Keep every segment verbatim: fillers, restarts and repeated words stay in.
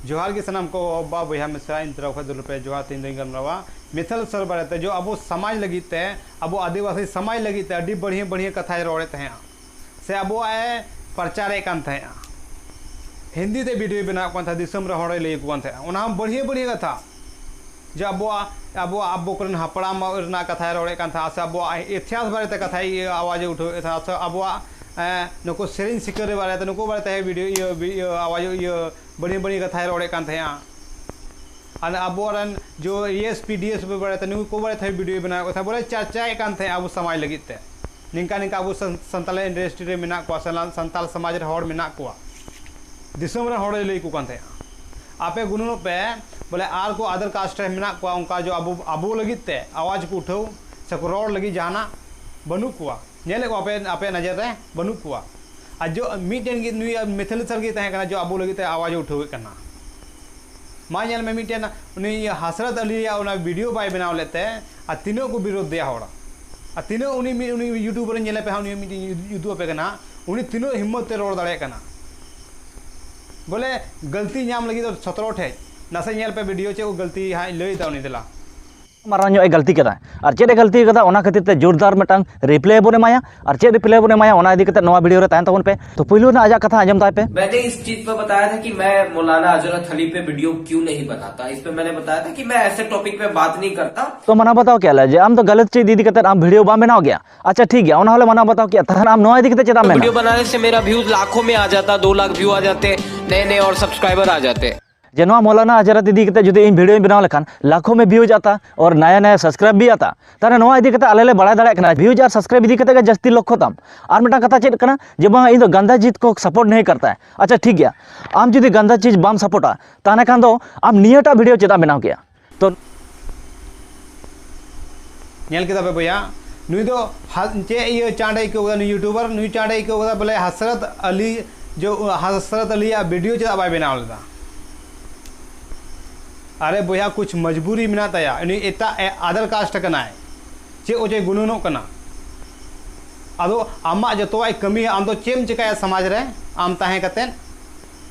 ᱡᱚᱦᱟᱨ ᱜᱮ ᱥᱟᱱᱟᱢ ᱠᱚ ᱵᱟᱵᱟ ᱵᱚᱭᱦᱟ ᱢᱤᱥᱨᱟ, ᱤᱧ ᱛᱚᱨᱚᱯ ᱠᱷᱚᱱ ᱫᱩᱞᱩᱯ ᱯᱮ ᱡᱚᱦᱟᱨ᱾ ᱛᱮᱦᱮᱧ ᱫᱚᱧ ᱜᱟᱞᱢᱟᱨᱟᱣᱟ ᱢᱤᱛᱷᱟᱞ ᱥᱚᱨ ᱵᱟᱨᱮᱛᱮ, ᱡᱚ ᱟᱵᱚ ᱥᱚᱢᱟᱡᱽ ᱞᱟᱹᱜᱤᱫ ᱛᱮ, ᱟᱵᱚ ᱟᱹᱫᱤᱵᱟᱹᱥᱤ ᱥᱚᱢᱟᱡᱽ ᱞᱟᱹᱜᱤᱫ ᱛᱮ ᱟᱹᱰᱤ ᱵᱟᱹᱲᱦᱤᱭᱟᱹ ᱵᱟᱹᱲᱦᱤᱭᱟᱹ ᱠᱟᱛᱷᱟᱭ ᱨᱚᱲᱮᱫ ᱛᱟᱦᱮᱸᱜᱼᱟ, ᱥᱮ ᱟᱵᱚᱣᱟᱜ ᱮ ᱯᱨᱚᱪᱟᱨᱮᱫ ᱠᱟᱱ ᱛᱟᱦᱮᱸᱜᱼᱟ᱾ ᱦᱤᱱᱫᱤ ᱛᱮ ᱵᱷᱤᱰᱤᱭᱳᱭ ᱵᱮᱱᱟᱣᱮᱫ ᱠᱟᱱ ᱛᱟᱦᱮᱸᱫ, ᱫᱤᱥᱚᱢ ᱨᱮ ᱦᱚᱲᱮ ᱞᱟᱹᱭ ᱟᱠᱚ ᱠᱟᱱ ᱛᱟᱦᱮᱸᱜᱼᱟ, ᱚᱱᱟ ᱦᱚᱸ ᱵᱟᱹᱲᱦᱤᱭᱟᱹ ᱵᱟᱹᱲᱦᱤᱭᱟᱹ ᱠᱟᱛᱷᱟ᱾ ᱡᱮ ᱟᱵᱚᱣᱟᱜ, ᱟᱵᱚᱣᱟᱜ, ᱟᱵᱚ ᱠᱚᱨᱮᱱ ᱦᱟᱯᱲᱟᱢ ᱨᱮᱱᱟᱜ ᱠᱟᱛᱷᱟᱭ ᱨᱚᱲᱮᱫ ᱠᱟᱱ ᱛᱟᱦᱮᱸᱫ, ᱥᱮ ᱟᱵᱚᱣᱟᱜ ᱤᱛᱤᱦᱟᱥ ᱵᱟᱨᱮᱛᱮ ᱠᱟᱛᱷᱟᱭ, ᱤᱭᱟᱹ, ᱟᱣᱟᱡᱽ ᱮ ᱩᱴᱷᱟᱹᱣᱮᱫ ᱛᱟᱦᱮᱸᱫ, ᱥᱮ ᱟᱵᱚᱣᱟᱜ, ᱮᱸ, ᱱᱩᱠᱩ ᱥᱮᱨᱮᱧ ᱥᱤᱠᱟᱹᱨᱤ ᱵᱟᱨᱮᱛᱮ, ᱱᱩᱠᱩ ᱵᱟᱨᱮᱛᱮ ᱵᱷᱤᱰᱤᱭᱳ, ᱤᱭᱟᱹ, ᱵᱷᱤ-, ᱤᱭᱟᱹ, ᱟᱣᱟᱡᱽ, ᱤᱭᱟᱹ, ᱵᱟᱹᱲᱤᱡ ᱵᱟᱹᱲᱤᱡ ᱠᱟᱛᱷᱟᱭ ᱨᱚᱲᱮᱫ ᱠᱟᱱ ᱛᱟᱦᱮᱸᱫᱼᱟ᱾ ᱟᱨ ᱟᱵᱚᱨᱮᱱ ᱡᱚ S P, D S P ᱵᱟᱨᱮᱛᱮ, ᱱᱩᱠᱩ ᱠᱚ ᱵᱟᱨᱮᱛᱮ ᱵᱷᱤᱰᱤᱭᱳ ᱵᱮᱱᱟᱣᱮᱫ ᱠᱚ ᱛᱟᱦᱮᱸᱫ, ᱵᱚᱞᱮ ᱪᱟᱨᱪᱟᱭᱮᱫ ᱠᱟᱱ ᱛᱟᱦᱮᱸᱫ ᱟᱵᱚ ᱥᱚᱢᱟᱡᱽ ᱞᱟᱹᱜᱤᱫ ᱛᱮ᱾ ᱱᱤᱝᱠᱟ ᱱᱤᱝᱠᱟ ᱟᱵᱚ ᱥᱟᱱ-, ᱥᱟᱱᱛᱟᱲ ᱤᱱᱰᱟᱥᱴᱨᱤ ᱨᱮ ᱢᱮᱱᱟᱜ ᱠᱚᱣᱟ, ᱥᱟᱱᱟ-, ᱥᱟᱱᱛᱟᱲ ᱥᱚᱢᱟᱡᱽ ᱨᱮ ᱦᱚᱲ ᱢᱮᱱᱟᱜ ᱠᱚᱣᱟ, ᱫᱤᱥᱚᱢ ᱨᱮᱱ ᱦᱚᱲᱮ ᱞᱟᱹᱭ ᱟᱠᱚ ᱠᱟᱱ ᱛᱟᱦᱮᱸᱫᱼᱟ, ᱟᱯᱮ ᱜᱩᱱᱟᱹᱱᱚᱜ ᱯᱮ, ᱵᱚᱞᱮ ᱟᱨ ᱠᱚ other caste ᱨᱮ ᱢᱮᱱᱟᱜ ᱠᱚᱣᱟ ᱚᱱᱠᱟ ᱡᱚ ᱟᱵᱚ, ᱟᱵᱚ ᱞᱟᱹᱜᱤᱫ ᱛᱮ ᱟᱣᱟᱡᱽ ᱠᱚ ᱩᱴᱷᱟᱹᱣ ᱥᱮ ᱠᱚ ᱨᱚᱲ ᱞᱟᱹᱜᱤᱫ ᱡᱟᱦᱟᱱᱟᱜ ᱵᱟᱹᱱᱩᱜ ᱠᱚᱣᱟ, ᱧᱮᱞᱮᱫ ᱠᱚᱣᱟ ᱯᱮ ᱟᱯᱮ ᱱᱚᱡᱚᱨ ᱨᱮ ᱵᱟᱹᱱᱩᱜ ᱠᱚᱣᱟ᱾ ᱟᱨ ᱡᱚ ᱢᱤᱫᱴᱮᱱ ᱜᱮ ᱱᱩᱭ ᱢᱤᱛᱷᱟᱞᱤ ᱥᱟᱨ ᱜᱮ ᱛᱟᱦᱮᱸ ᱠᱟᱱᱟ ᱡᱚ ᱟᱵᱚ ᱞᱟᱹᱜᱤᱫ ᱛᱮ ᱟᱣᱟᱡᱽ ᱮ ᱩᱴᱷᱟᱹᱣᱮᱫ ᱠᱟᱱᱟ᱾ ᱢᱟ ᱧᱮᱞ ᱢᱮ, ᱢᱤᱫᱴᱮᱱ ᱩᱱᱤ ᱦᱟᱥᱨᱟᱛ ᱟᱞᱤᱭᱟᱜ ᱚᱱᱟ ᱵᱷᱤᱰᱤᱭᱳ ᱵᱟᱭ ᱵᱮᱱᱟᱣ ᱞᱮᱫ ᱛᱮ, ᱟᱨ ᱛᱤᱱᱟᱹᱜ ᱠᱚ ᱵᱤᱨᱳᱫᱷ ᱮᱫᱟ ᱦᱚᱲ, ᱟᱨ ᱛᱤᱱᱟᱹᱜ ᱩᱱᱤ ᱢᱤᱫ, ᱩᱱᱤ YouTuber ᱧᱮᱞᱮ ᱯᱮ ᱦᱟᱸᱜ, ᱩᱱᱤ ᱢᱤᱫᱴᱮᱱ ᱩᱫᱩᱜ ᱟᱯᱮ ᱠᱟᱱᱟ, ᱩᱱᱤ ᱛᱤᱱᱟᱹᱜ ᱦᱤᱢᱢᱚᱛ ᱛᱮ ᱨᱚᱲ ᱫᱟᱲᱮᱭᱟᱜ ᱠᱟᱱᱟ᱾ ᱵᱚᱞᱮ ᱜᱟᱹᱞᱛᱤ ᱧᱟᱢ ᱞᱟᱹᱜᱤᱫ ᱫᱚ ᱥᱚᱛᱨᱚ ᱴᱷᱮᱡ ᱱᱟᱥᱮ ᱧᱮᱞ ᱯᱮ ᱵᱷᱤᱰᱤᱭᱳ, ᱪᱮᱫ ᱠᱚ ᱜᱟᱹᱞᱛᱤ ᱦᱟᱸᱜ ᱤᱧ ᱞᱟᱹᱭ ᱮᱫᱟ ᱩᱱᱤ ᱫᱮᱞᱟ᱾ ᱢᱟᱨᱟᱝ ᱧᱚᱜ ᱮ ᱜᱟᱹᱞᱛᱤ ᱠᱟᱫᱟ᱾ ᱟᱨ ᱪᱮᱫ ᱮ ᱜᱟᱹᱞᱛᱤ ᱠᱟᱫᱟ, ᱚᱱᱟ ᱠᱷᱟᱹᱛᱤᱨ ᱛᱮ ᱡᱳᱨᱫᱟᱨ ᱢᱤᱫᱴᱟᱝ ᱨᱤᱯᱞᱟᱭ ᱵᱚᱱ ᱮᱢᱟᱭᱟ᱾ ᱟᱨ ᱪᱮᱫ ᱨᱤᱯᱞᱟᱭ ᱵᱚᱱ ᱮᱢᱟᱭᱟ, ᱚᱱᱟ ᱤᱫᱤ ᱠᱟᱛᱮ ᱱᱚᱣᱟ ᱵᱷᱤᱰᱤᱭᱳ ᱨᱮ ᱛᱟᱦᱮᱱ ᱛᱟᱵᱚᱱ ᱯᱮ᱾ ᱛᱚ, ᱯᱩᱭᱞᱩ ᱨᱮᱱᱟᱜ ᱟᱡᱟᱜ ᱠᱟᱛᱷᱟ ᱟᱸᱡᱚᱢ ᱛᱟᱭ ᱯᱮ᱾ मैंने इस चीज पर बताया था कि मैं मौलाना हजरत अली पे वीडियो क्यों नहीं बनाता। इस पे मैंने बताया था कि मैं ऐसे टॉपिक पे बात नहीं करता। ᱛᱚ, ᱢᱟᱱᱟᱣ ᱵᱟᱛᱟᱣ ᱠᱮᱫ ᱞᱮ ᱡᱮ ᱟᱢ ᱫᱚ ᱜᱟᱞᱟᱛ ᱪᱤᱡᱽ ᱤᱫᱤ ᱠᱟᱛᱮ ᱟᱢ ᱵᱷᱤᱰᱤᱭᱳ ᱵᱟᱢ ᱵᱮᱱᱟᱣ ᱜᱮᱭᱟ᱾ ᱟᱪᱪᱷᱟ, ᱴᱷᱤᱠ ᱜᱮᱭᱟ, ᱚᱱᱟ ᱦᱚᱸᱞᱮ ᱢᱟᱱᱟᱣ ᱵᱟᱛᱟᱣ ᱠᱮᱫᱟ᱾ ᱛᱟᱦᱞᱮ ᱟᱢ ᱱᱚᱣᱟ ᱤᱫᱤ ᱠᱟᱛᱮ ᱪᱮᱫᱟᱜ ᱮᱢ ᱢᱮᱱᱟ? वीडियो बनाने से मेरा व्यूज लाखों में आ जाता, दो लाख व्यू आ जाते, नए नए और सब्सक्राइबर आ जाते। ᱡᱮ ᱱᱚᱣᱟ ᱢᱚᱞᱟᱱᱟ ᱦᱟᱡᱨᱟᱛ ᱤᱫᱤ ᱠᱟᱛᱮ ᱡᱩᱫᱤ ᱤᱧ ᱵᱷᱤᱰᱤᱭᱳᱧ ᱵᱮᱱᱟᱣ ᱞᱮᱠᱷᱟᱱ ᱞᱟᱠᱷᱚ ᱢᱮ ᱵᱷᱤᱭᱩᱡᱽ ᱟᱛᱟ ᱟᱨ ᱱᱟᱭᱟ ᱱᱟᱭᱟ ᱥᱟᱵᱥᱠᱨᱟᱭᱤᱵ ᱵᱤ ᱟᱛᱟ᱾ ᱛᱟᱦᱞᱮ ᱱᱚᱣᱟ ᱤᱫᱤ ᱠᱟᱛᱮ ᱟᱞᱮ ᱞᱮ ᱵᱟᱲᱟᱭ ᱫᱟᱲᱮᱭᱟᱜ ᱠᱟᱱᱟ ᱵᱷᱤᱭᱩᱡᱽ ᱟᱨ ᱥᱟᱵᱥᱠᱨᱟᱭᱤᱵ ᱤᱫᱤ ᱠᱟᱛᱮ ᱜᱮ ᱡᱟᱹᱥᱛᱤ ᱞᱚᱠᱠᱷᱚ ᱛᱟᱢ᱾ ᱟᱨ ᱢᱤᱫᱴᱟᱝ ᱠᱟᱛᱷᱟ ᱪᱮᱫ ᱠᱟᱱᱟ ᱡᱮ ᱵᱟᱝ, ᱤᱧ ᱫᱚ ᱜᱟᱱᱫᱟ ᱪᱤᱡᱽ ᱠᱚ ᱥᱟᱯᱳᱨᱴ ᱱᱤᱭᱮ ᱠᱟᱨᱛᱟ ᱦᱮᱸ᱾ ᱟᱪᱪᱷᱟ, ᱴᱷᱤᱠ ᱜᱮᱭᱟ, ᱟᱢ ᱡᱩᱫᱤ ᱜᱟᱱᱫᱟ ᱪᱤᱡᱽ ᱵᱟᱢ ᱥᱟᱯᱳᱨᱴᱟ, ᱛᱟᱦᱞᱮ ᱠᱷᱟᱱ ᱫᱚ ᱟᱢ ᱱᱤᱭᱟᱹᱴᱟᱜ ᱵᱷᱤᱰᱤᱭᱳ ᱪᱮᱫᱟᱜ ᱵᱮᱱᱟᱣ ᱠᱮᱭᱟ? ᱛᱚ, ᱧᱮᱞ ᱠᱮᱫᱟ ᱯᱮ ᱵᱚᱭᱦᱟ, ᱱᱩᱭ ᱫᱚ ᱦᱟ-, ᱪᱮᱫ ᱤᱭᱟᱹ ᱪᱟᱸᱰ ᱮ ᱟᱹᱭᱠᱟᱹᱣ ᱠᱮᱫᱟ, ᱱᱩᱭ YouTuber, ᱱᱩᱭ ᱪᱟᱸᱰ ᱮ ᱟᱹᱭᱠᱟᱹᱣ ᱠᱮᱫᱟ ᱵᱚᱞᱮ ᱦᱟᱥᱨᱟᱛ ᱟᱞᱤ, ᱡᱚ, ᱦᱟᱥᱨᱟᱛ ᱟᱞᱤᱭᱟᱜ ᱵᱷᱤᱰᱤᱭᱳ ᱪᱮᱫᱟᱜ ᱵᱟᱭ ᱵᱮᱱᱟᱣ ᱞᱮᱫᱟ? ᱟᱨᱮ ᱵᱚᱭᱦᱟ, ᱠᱩᱪ ᱢᱚᱡᱽᱵᱩᱨᱤ ᱢᱮᱱᱟᱜ ᱛᱟᱭᱟ, ᱩᱱᱤ ᱮᱴᱟᱜ, ᱮ, other caste ᱠᱟᱱᱟᱭ, ᱪᱮᱫ ᱚᱡᱮ ᱜᱩᱱᱟᱹᱱᱚᱜ ᱠᱟᱱᱟ? ᱟᱫᱚ ᱟᱢᱟᱜ ᱡᱚᱛᱚᱣᱟᱜ ᱮ ᱠᱟᱹᱢᱤᱭᱟ, ᱟᱢ ᱫᱚ ᱪᱮᱫ ᱮᱢ ᱪᱮᱠᱟᱭᱟ ᱥᱚᱢᱟᱡᱽ ᱨᱮ ᱟᱢ ᱛᱟᱦᱮᱸ ᱠᱟᱛᱮᱫ?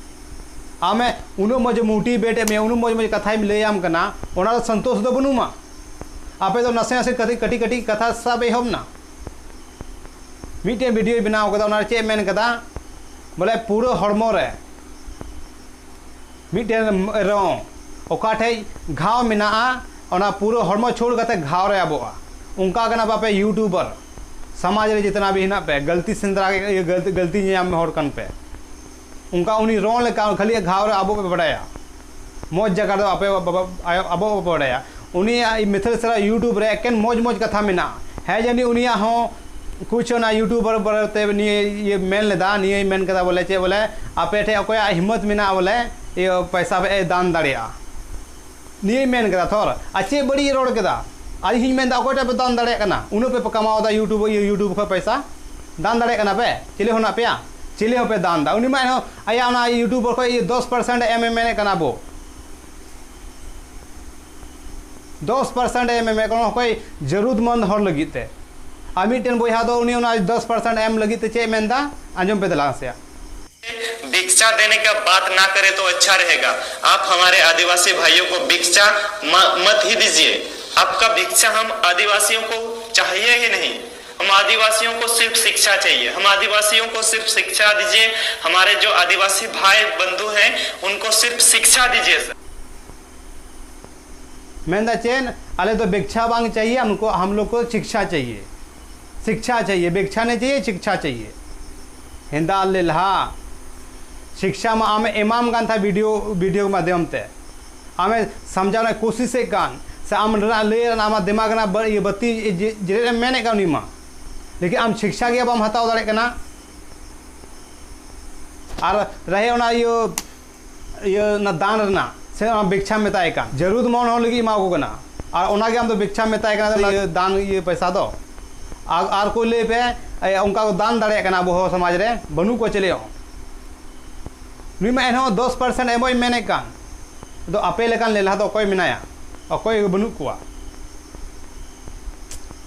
ᱟᱢᱮ ᱩᱱᱟᱹᱜ ᱢᱚᱡᱽ ᱢᱳᱴᱤᱵᱷᱮᱴ ᱮᱫ ᱢᱮᱭᱟ, ᱩᱱᱟᱹᱜ ᱢᱚᱡᱽ ᱢᱚᱡᱽ ᱠᱟᱛᱷᱟᱭ ᱞᱟᱹᱭᱟᱢ ᱠᱟᱱᱟ, ᱚᱱᱟ ᱨᱮ ᱥᱚᱱᱛᱳᱥ ᱫᱚ ᱵᱟᱹᱱᱩᱜᱼᱟ᱾ ᱟᱯᱮ ᱫᱚ ᱱᱟᱥᱮ ᱱᱟᱥᱮ ᱠᱟᱹᱴᱤᱡ ᱠᱟᱹᱴᱤᱡ ᱠᱟᱹᱴᱤᱡ ᱠᱟᱛᱷᱟ ᱥᱟᱵ ᱮᱦᱚᱵ ᱱᱟ᱾ ᱢᱤᱫᱴᱮᱱ ᱵᱷᱤᱰᱤᱭᱳᱭ ᱵᱮᱱᱟᱣ ᱠᱟᱫᱟ, ᱚᱱᱟ ᱨᱮ ᱪᱮᱫ ᱮ ᱢᱮᱱ ᱠᱟᱫᱟ? ᱵᱚᱞᱮ ᱯᱩᱨᱟᱹ ᱦᱚᱲᱢᱚ ᱨᱮ ᱢᱤᱫᱴᱮᱱ ᱨᱚ ᱚᱠᱟ ᱴᱷᱮᱡ ᱜᱷᱟᱣ ᱢᱮᱱᱟᱜᱼᱟ, ᱚᱱᱟ ᱯᱩᱨᱟᱹ ᱦᱚᱲᱢᱚ ᱪᱷᱩᱲ ᱠᱟᱛᱮ ᱜᱷᱟᱣ ᱨᱮ ᱟᱵᱚᱜᱼᱟ᱾ ᱚᱱᱠᱟ ᱠᱟᱱᱟ ᱵᱟᱯᱮ ᱤᱭᱩᱴᱩᱵᱟᱨ, ᱥᱚᱢᱟᱡᱽ ᱨᱮ ᱡᱤᱛᱱᱟ ᱵᱷᱤ ᱦᱮᱱᱟᱜ ᱯᱮ, ᱜᱟᱹᱞᱛᱤ ᱥᱮᱸᱫᱽᱨᱟ, ᱤᱭᱟᱹ ᱜᱟᱹᱞᱛᱤ, ᱜᱟᱹᱞᱛᱤ ᱧᱮᱧᱟᱢ ᱦᱚᱲ ᱠᱟᱱ ᱯᱮ᱾ ᱚᱱᱠᱟ ᱩᱱᱤ ᱨᱚ ᱞᱮᱠᱟ ᱠᱷᱟᱹᱞᱤ ᱜᱷᱟᱣ ᱨᱮ ᱟᱵᱚ ᱯᱮ ᱵᱟᱰᱟᱭᱟ, ᱢᱚᱡᱽ ᱡᱟᱭᱜᱟ ᱫᱚ ᱟᱯᱮ ᱵᱟᱵᱟ-, ᱟᱭᱳ-, ᱟᱵᱚ ᱵᱟᱵᱚ ᱵᱟᱰᱟᱭᱟ᱾ ᱩᱱᱤᱭᱟᱜ ᱢᱤᱛᱷᱟᱹᱞ ᱥᱮᱨᱟ ᱤᱭᱩᱴᱩᱵᱽ ᱨᱮ ᱮᱠᱮᱱ ᱢᱚᱡᱽ ᱢᱚᱡᱽ ᱠᱟᱛᱷᱟ ᱢᱮᱱᱟᱜᱼᱟ᱾ ᱦᱮᱸ, ᱡᱟᱹᱱᱤᱡ ᱩᱱᱤᱭᱟᱜ ᱦᱚᱸ ᱠᱩᱪ ᱚᱱᱟ ᱤᱭᱩᱴᱩᱵᱟᱨ ᱵᱟᱨᱮᱛᱮ ᱱᱤᱭᱟᱹ ᱤᱭᱟᱹ ᱢᱮᱱ ᱞᱮᱫᱟ, ᱱᱤᱭᱟᱹᱭ ᱢᱮᱱ ᱠᱮᱫᱟ ᱵᱚᱞᱮ ᱪᱮᱫ ᱵᱚᱞᱮ, ᱟᱯᱮ ᱴᱷᱮᱡ ᱚᱠᱚᱭᱟᱜ ᱦᱤᱢᱢᱚᱛ ᱢᱮᱱᱟᱜᱼᱟ ᱵᱚᱞᱮ ᱤᱭᱟᱹ ᱯᱚᱭᱥᱟ ᱯᱮ ᱫᱟᱱ ᱫᱟᱲᱮᱭᱟᱜᱼᱟ, ᱱᱤᱭᱟᱹᱭ ᱢᱮᱱ ᱠᱮᱫᱟ ᱛᱷᱚᱨ᱾ ᱟᱨ ᱪᱮᱫ ᱵᱟᱹᱲᱤᱡ ᱮ ᱨᱚᱲ ᱠᱮᱫᱟ? ᱟᱨ ᱤᱧ ᱦᱚᱧ ᱢᱮᱱᱫᱟ, ᱚᱠᱚᱭᱴᱟᱜ ᱯᱮ ᱫᱟᱱ ᱫᱟᱲᱮᱭᱟᱜ ᱠᱟᱱᱟ? ᱩᱱᱟᱹᱜ ᱯᱮ ᱠᱟᱢᱟᱣ ᱮᱫᱟ ᱤᱭᱩᱴᱩᱵᱽ, ᱤᱭᱟᱹ ᱤᱭᱩᱴᱩᱵᱽ ᱠᱷᱚᱱ ᱯᱚᱭᱥᱟ, ᱫᱟᱱ ᱫᱟᱲᱮᱭᱟᱜ ᱠᱟᱱᱟ ᱯᱮ? ᱪᱤᱞᱤ ᱦᱚᱸ ᱢᱮᱱᱟᱜ ᱯᱮᱭᱟ? ᱪᱤᱞᱤ ᱦᱚᱸ ᱯᱮ ᱫᱟᱱ ᱮᱫᱟ? ᱩᱱᱤ ᱢᱟ ᱮᱱᱦᱚᱸ ᱟᱭᱟᱜ ᱚᱱᱟ ᱤᱭᱩᱴᱩᱵᱽ ᱠᱷᱚᱱ ᱤᱭᱟᱹ ᱫᱚᱥ ᱯᱟᱨᱥᱮᱱᱴ ᱮᱢ ᱮ ᱢᱮᱱᱮᱫ ᱠᱟᱱᱟ ᱟᱵᱚ᱾ ᱫᱚᱥ ᱯᱟᱨᱥᱮᱱᱴ ᱮᱢ ᱮᱢᱮᱫ ᱠᱟᱱᱟ ᱚᱠᱚᱭ ᱡᱟᱹᱨᱩᱫᱢᱚᱱᱫ ᱦᱚᱲ ᱞᱟᱹᱜᱤᱫ ᱛᱮ᱾ ᱟᱨ ᱢᱤᱫᱴᱮᱱ ᱵᱚᱭᱦᱟ ᱫᱚ ᱩᱱᱤ ᱚᱱᱟ ᱫᱚᱥ ᱯᱟᱨᱥᱮᱱᱴ ᱮᱢ ᱞᱟᱹᱜᱤᱫ ᱛᱮ ᱪᱮᱫ ᱮ ᱢᱮᱱᱫᱟ, ᱟᱸᱡᱚᱢ ᱯᱮ ᱫᱮᱞᱟ ᱥᱮ᱾ भिक्षा देने का बात ना करे तो अच्छा रहेगा। आप हमारे आदिवासी भाइयों को भिक्षा म, मत ही दीजिए। आपका भिक्षा हम आदिवासियों को चाहिए ही नहीं। हम आदिवासियों को सिर्फ शिक्षा चाहिए। हम आदिवासियों को सिर्फ शिक्षा दीजिए। हमारे जो आदिवासी भाई बंधु हैं, उनको सिर्फ शिक्षा दीजिए सर। ᱢᱮᱱᱫᱟ ᱪᱮᱫ? ᱟᱞᱮ ᱫᱚ ᱵᱷᱤᱠᱪᱷᱟ ᱵᱟᱝ ᱪᱟᱦᱤᱭᱮ, ᱦᱟᱢᱠᱳ, ᱦᱟᱢ ᱞᱳᱜ ᱠᱳ ᱥᱤᱠᱪᱷᱟ ᱪᱟᱦᱤᱭᱮ᱾ ᱥᱤᱠᱪᱷᱟ ᱪᱟᱦᱤᱭᱮ, ᱵᱷᱤᱠᱪᱷᱟ ᱱᱮ ᱪᱟᱦᱤᱭᱮ, ᱥᱤᱠᱪᱷᱟ ᱪᱟᱦᱤᱭᱮ᱾ ᱦᱮᱸᱫᱟ ᱞᱮᱞᱦᱟ, ᱥᱤᱠᱪᱷᱟ ᱢᱟ ᱟᱢᱮ ᱮᱢᱟᱢ ᱠᱟᱱ ᱛᱟᱦᱮᱸ ᱵᱷᱤᱰᱤᱭᱳ, ᱵᱷᱤᱰᱤᱭᱳ ᱢᱟᱫᱽᱫᱷᱚᱢ ᱛᱮ᱾ ᱟᱢᱮ ᱥᱟᱢᱡᱷᱟᱣ ᱨᱮᱱᱟᱜ ᱠᱳᱥᱤᱥᱮᱫ ᱠᱟᱱ, ᱥᱮ ᱟᱢ ᱨᱮᱱᱟᱜ ᱞᱟᱹᱭ ᱨᱮᱱᱟᱜ ᱟᱢᱟᱜ ᱫᱤᱢᱟᱜᱽ ᱨᱮᱱᱟᱜ ᱵᱟᱹ-, ᱤᱭᱟᱹ ᱵᱟᱹᱛᱤ ᱡᱮ-, ᱡᱮᱨᱮᱫ ᱮᱢ ᱢᱮᱱᱮᱫ ᱠᱟᱱ ᱩᱱᱤ ᱢᱟ᱾ ᱞᱮᱠᱤᱱ ᱟᱢ ᱥᱤᱠᱪᱷᱟ ᱜᱮ ᱵᱟᱢ ᱦᱟᱛᱟᱣ ᱫᱟᱲᱮᱭᱟᱜ ᱠᱟᱱᱟ᱾ ᱟᱨ ᱨᱟᱦᱮ ᱚᱱᱟ ᱤᱭᱟᱹ ᱤᱭᱟᱹ ᱚᱱᱟ ᱫᱟᱱ ᱨᱮᱱᱟᱜ ᱥᱮ ᱚᱱᱟ ᱵᱷᱤᱠᱪᱷᱟ ᱢᱮᱛᱟᱭ ᱠᱟᱱ, ᱡᱟᱹᱨᱩᱫ ᱢᱚᱱ ᱦᱚᱲ ᱞᱟᱹᱜᱤᱫ ᱮᱢᱟ ᱠᱚ ᱠᱟᱱᱟ᱾ ᱟᱨ ᱚᱱᱟᱜᱮ ᱟᱢ ᱫᱚ ᱵᱷᱤᱠᱪᱷᱟ ᱢᱮᱛᱟᱭ ᱠᱟᱱᱟ, ᱤᱭᱟᱹ ᱫᱟᱱ ᱤᱭᱟᱹ ᱯᱚᱭᱥᱟ ᱫᱚ᱾ ᱟᱨ, ᱟᱨ ᱠᱚ ᱞᱟᱹᱭ ᱯᱮ, ᱮ, ᱚᱱᱠᱟ ᱠᱚ ᱫᱟᱱ ᱫᱟᱲᱮᱭᱟᱜ ᱠᱟᱱᱟ ᱟᱵᱚ ᱦᱚᱲ ᱥᱚᱢᱟᱡᱽ ᱨᱮ, ᱵᱟᱹᱱᱩᱜ ᱠᱚᱣᱟ ᱪᱮᱞᱮ ᱦᱚᱸ᱾ ᱱᱩᱭ ᱢᱟ ᱮᱱᱦᱚᱸ ᱫᱚᱥ ᱯᱟᱨᱥᱮᱱᱴ ᱮᱢᱚᱜ ᱤᱧ ᱢᱮᱱᱮᱫ ᱠᱟᱱ᱾ ᱟᱫᱚ ᱟᱯᱮ ᱞᱮᱠᱟᱱ ᱞᱮᱞᱦᱟ ᱫᱚ ᱚᱠᱚᱭ ᱢᱮᱱᱟᱭᱟ? ᱚᱠᱚᱭ ᱜᱮ ᱵᱟᱹᱱᱩᱜ ᱠᱚᱣᱟ᱾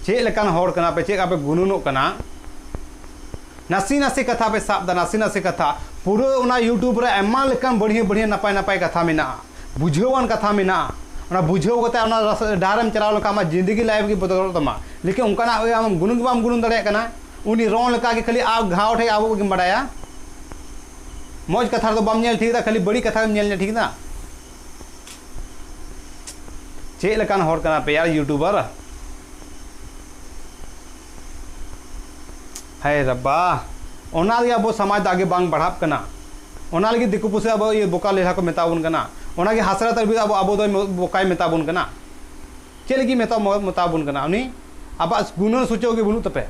ᱪᱮᱫ ᱞᱮᱠᱟᱱ ᱦᱚᱲ ᱠᱟᱱᱟ ᱯᱮ, ᱪᱮᱫ ᱞᱮᱠᱟ ᱯᱮ ᱜᱩᱱᱟᱹᱱᱚᱜ ᱠᱟᱱᱟ? ᱱᱟᱥᱮ ᱱᱟᱥᱮ ᱠᱟᱛᱷᱟ ᱯᱮ ᱥᱟᱵ ᱫᱟ, ᱱᱟᱥᱮ ᱱᱟᱥᱮ ᱠᱟᱛᱷᱟ᱾ ᱯᱩᱨᱟᱹ ᱚᱱᱟ YouTube ᱨᱮ ᱟᱭᱢᱟ ᱞᱮᱠᱟᱱ ᱵᱟᱹᱲᱦᱤᱭᱟᱹ ᱵᱟᱹᱲᱦᱤᱭᱟᱹ ᱱᱟᱯᱟᱭ ᱱᱟᱯᱟᱭ ᱠᱟᱛᱷᱟ ᱢᱮᱱᱟᱜᱼᱟ, ᱵᱩᱡᱷᱟᱹᱣᱟᱱ ᱠᱟᱛᱷᱟ ᱢᱮᱱᱟᱜᱼᱟ᱾ ᱚᱱᱟ ᱵᱩᱡᱷᱟᱹᱣ ᱠᱟᱛᱮ ᱚᱱᱟ ᱨᱟᱥ-, ᱰᱟᱦᱟᱨᱮᱢ ᱪᱟᱞᱟᱣ ᱞᱮᱱᱠᱷᱟᱱ ᱟᱢᱟᱜ ᱡᱤᱱᱫᱮᱜᱤ life ᱜᱮ ᱵᱚᱫᱚᱞᱚᱜ ᱛᱟᱢᱟ᱾ ᱞᱮᱠᱤᱱ ᱚᱱᱠᱟᱱᱟᱜ ᱳᱭ ᱟᱢ ᱜᱩᱱᱟᱹᱱ ᱜᱮ ᱵᱟᱢ ᱜᱩᱱᱟᱹᱱ ᱫᱟᱲᱮᱭᱟᱜ ᱠᱟᱱᱟ᱾ ᱩᱱᱤ ᱨᱚᱝ ᱞᱮᱠᱟ ᱜᱮ ᱠᱷᱟᱹᱞᱤ ᱟᱵ ᱜᱷᱟᱣ ᱴᱷᱮᱡ ᱟᱵᱚ ᱜᱮᱢ ᱵᱟᱰᱟᱭᱟ᱾ ᱢᱚᱡᱽ ᱠᱟᱛᱷᱟ ᱨᱮᱫᱚ ᱵᱟᱢ ᱧᱮᱞ ᱴᱷᱤᱠ ᱮᱫᱟ, ᱠᱷᱟᱹᱞᱤ ᱵᱟᱹᱲᱤᱡ ᱠᱟᱛᱷᱟ ᱜᱮᱢ ᱧᱮᱞ ᱧᱮᱞ ᱴᱷᱤᱠ ᱮᱫᱟ᱾ ᱪᱮᱫ ᱞᱮᱠᱟᱱ ᱦᱚᱲ ᱠᱟᱱᱟ ᱯᱮ ᱭᱟᱨ YouTuber? ᱦᱟᱭ ᱨᱟᱵᱵᱟ, ᱚᱱᱟ ᱨᱮᱜᱮ ᱟᱵᱚ ᱥᱚᱢᱟᱡᱽ ᱫᱚ ᱟᱜᱮ ᱵᱟᱝ ᱵᱟᱲᱦᱟᱜ ᱠᱟᱱᱟ᱾ ᱚᱱᱟ ᱞᱟᱹᱜᱤᱫ ᱫᱤᱠᱩ ᱯᱩᱥᱤ ᱟᱵᱚ ᱤᱭᱟᱹ ᱵᱚᱠᱟ ᱞᱮᱞᱦᱟ ᱠᱚ ᱢᱮᱛᱟ ᱵᱚᱱ ᱠᱟᱱᱟ᱾ ᱚᱱᱟᱜᱮ ᱦᱟᱥᱨᱟᱛ ᱟᱨᱵᱤᱫ ᱟᱵᱚ, ᱟᱵᱚ ᱫᱚᱭ ᱵᱚᱠᱟᱭ ᱢᱮᱛᱟ ᱵᱚᱱ ᱠᱟᱱᱟ᱾ ᱪᱮᱫ ᱞᱟᱹᱜᱤᱫ ᱢᱮᱛᱟ, ᱢᱮᱛᱟ ᱵᱚᱱ ᱠᱟᱱᱟ? ᱩᱱᱤ ᱟᱵᱚᱣᱟᱜ ᱜᱩᱱᱟᱹᱱ ᱥᱩᱪᱟᱹᱣ ᱜᱮ ᱵᱟᱹᱱᱩᱜ ᱛᱟᱯᱮ᱾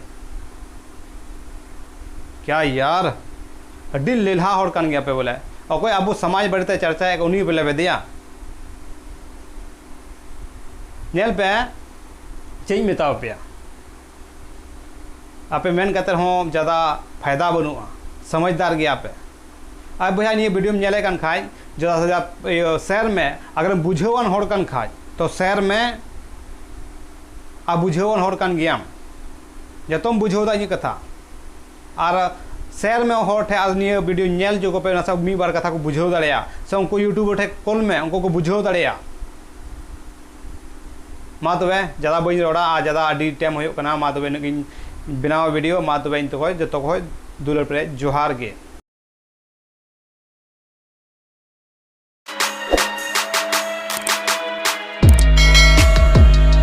ᱠᱭᱟ ᱭᱟᱨ, ᱟᱹᱰᱤ ᱞᱮᱞᱦᱟ ᱦᱚᱲ ᱠᱟᱱ ᱜᱮᱭᱟ ᱯᱮ ᱵᱚᱞᱮ᱾ ᱚᱠᱚᱭ ᱟᱵᱚ ᱥᱚᱢᱟᱡᱽ ᱵᱟᱨᱮᱛᱮ ᱪᱟᱨᱪᱟᱭᱮᱫ ᱩᱱᱤ ᱵᱚᱞᱮ ᱵᱮᱫᱮᱭᱟ᱾ ᱧᱮᱞ ᱯᱮ, ᱪᱮᱫ ᱤᱧ ᱢᱮᱛᱟ ᱯᱮᱭᱟ, ᱟᱯᱮ ᱢᱮᱱ ᱠᱟᱛᱮ ᱦᱚᱸ ᱡᱟᱫᱟ ᱯᱷᱟᱭᱫᱟ ᱵᱟᱹᱱᱩᱜᱼᱟ, ᱥᱚᱢᱚᱡᱽᱫᱟᱨ ᱜᱮᱭᱟ ᱯᱮ᱾ ᱟᱨ ᱵᱚᱭᱦᱟ, ᱱᱤᱭᱟᱹ ᱵᱷᱤᱰᱤᱭᱳᱢ ᱧᱮᱞᱮᱫ ᱠᱟᱱ ᱠᱷᱟᱡ, ᱡᱟᱫᱟ ᱥᱮ ᱡᱟᱫᱟ, ᱤᱭᱟᱹ, ᱥᱮᱭᱟᱨ ᱢᱮ᱾ ᱟᱜᱟᱨᱮᱢ ᱵᱩᱡᱷᱟᱹᱣᱟᱱ ᱦᱚᱲ ᱠᱟᱱ ᱠᱷᱟᱡ ᱛᱚ ᱥᱮᱭᱟᱨ ᱢᱮ, ᱟᱨ ᱵᱩᱡᱷᱟᱹᱣᱟᱱ ᱦᱚᱲ ᱠᱟᱱ ᱜᱮᱭᱟᱢ, ᱡᱚᱛᱚᱢ ᱵᱩᱡᱷᱟᱹᱣ ᱫᱟ ᱤᱧᱟᱹᱜ ᱠᱟᱛᱷᱟ᱾ ᱟᱨ ᱥᱮᱭᱟᱨ ᱢᱮ ᱦᱚᱲ ᱴᱷᱮᱱ, ᱟᱨ ᱱᱤᱭᱟᱹ ᱵᱷᱤᱰᱤᱭᱳ ᱧᱮᱞ ᱦᱚᱪᱚ ᱠᱚᱯᱮ, ᱱᱟᱥᱮ ᱢᱤᱫ ᱵᱟᱨ ᱠᱟᱛᱷᱟ ᱠᱚ ᱵᱩᱡᱷᱟᱹᱣ ᱫᱟᱲᱮᱭᱟᱜᱼᱟ, ᱥᱮ ᱩᱱᱠᱩ YouTuber ᱴᱷᱮᱱ ᱠᱚᱞ ᱢᱮ, ᱩᱱᱠᱩ ᱠᱚ ᱵᱩᱡᱷᱟᱹᱣ ᱫᱟᱲᱮᱭᱟᱜᱼᱟ᱾ ᱢᱟ ᱛᱚᱵᱮ, ᱡᱟᱫᱟ ᱵᱟᱹᱧ ᱨᱚᱲᱟ, ᱟᱨ ᱡᱟᱫᱟ ᱟᱹᱰᱤ ᱴᱟᱭᱤᱢ ᱦᱩᱭᱩᱜ ᱠᱟᱱᱟ᱾ ᱢᱟ ᱛᱚᱵᱮ, ᱤᱱᱟᱹᱜ ᱜᱤᱧ ᱵᱮᱱᱟᱣᱟ ᱵᱷᱤᱰᱤᱭᱳ᱾ ᱢᱟ ᱛᱚᱵᱮ, ᱤᱧ ᱛᱚᱠᱷᱚᱡ, ᱡᱚᱛᱚ ᱠᱷᱚᱡ ᱫᱩᱞᱟᱹᱲ ᱯᱮᱨᱮᱡ ᱡᱚᱦᱟᱨ ᱜᱮ᱾